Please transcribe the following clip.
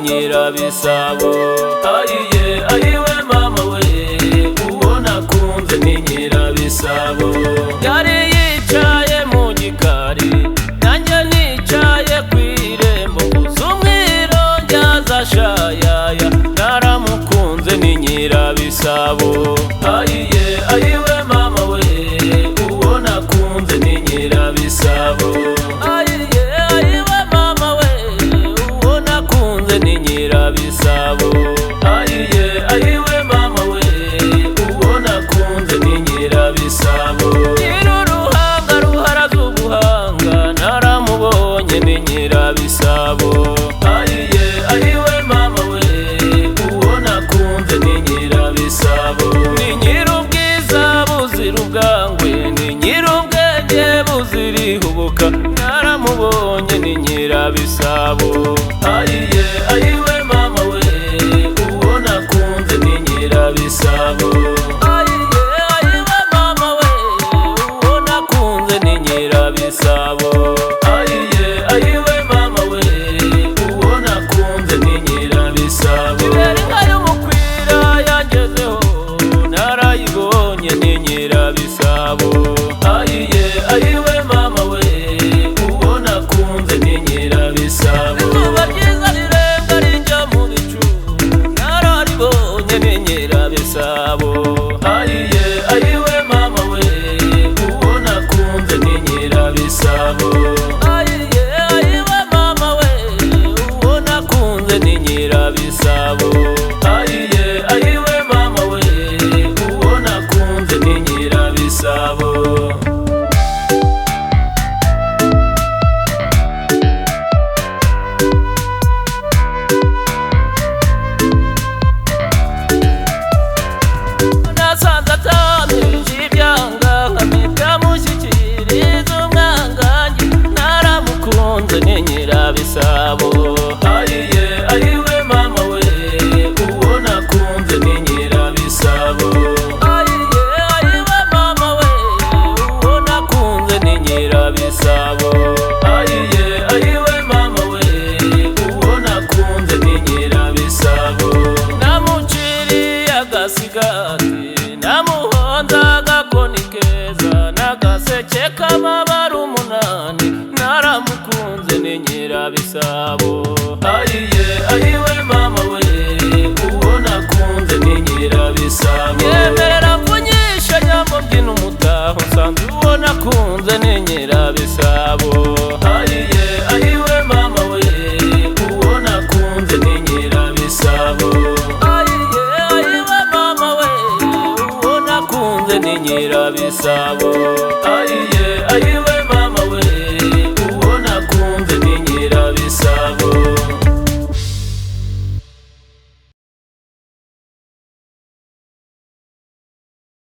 Nyirabisabo. Ayiye ayiwe mama we, uwo nakunze ni Nyirabisabo. Yari yicaye mu gikari, nanjye nicaye ku irembo, mbuze umwironge ashayaya, naramukunze ni Nyirabisabo. Ayiye ayiwe mama we, uwo nakunze ni Nyirabisabo. Ayiye ayiwe mama we, uwo nakunze ni Nyirabisabo. Ayiye ayiwe mama we, uwo nakunze ni Nyirabisabo. Nyir'uruhanga ruharaze ubuhanga, naramubonye ni Nyirabisabo. Ayiye ayiwe mama we, uwo nakunze ni Nyirabisabo. Ni nyir'ubwiza buzira ubwangwe, ni nyir'ubwenge buzira ihubuka, naramubonye ni Nyirabisabo. Ayiye ayiwe mama we, uwo nakunze ni Nyirabisabo. Ayiye ayiwe mama we, uwo nakunze ni Nyirabisabo. Ayiye ayiwe mama we, uwo nakunze ni Nyirabisabo. Ibere inka y'umukwira yangezeho, narayibonye ni Nyirabisabo. Ayiye ayiwe mama we, uwo nakunze ni Nyirabisabo. Izuba ryiza rirenga rijya mu bicu, nararibonye ni Nyirabisabo. Ayiye ayiwe mama we, uwo nakunze ni Nyirabisabo. Ayiye ayiwe mama we, uwo nakunze ni Nyirabisabo. Ayiye ayiwe mama we, uwo nakunze ni Nyirabisabo. Nasanze atamije ibyanga, nkamita mushyikiriza umwangange, naramukunze ni Nyirabisabo. Ayiye ayiwe mama we, uwo nakunze ni Nyirabisabo. Ayiye ayiwe mama we, uwo nakunze ni Nyirabisabo. Ayiye ayiwe mama we, uwo nakunze ni Nyirabisabo. Namuciriye agasigati, namuhonze agakoni keza, n'agaseke k'amabara 8, naramukunze ni Nyirabisabo. Ayiye ayiwe mama we, uwo nakunze ni Nyirabisabo. Yemerera mvunyisha nyambo mbyina umutaho, nsanze uwo nakunze ni Nyirabisabo. Ayiye ayiwe mama we, uwo nakunze ni Nyirabisabo. Ayiye ayiwe mama we, uwo nakunze ni Nyirabisabo.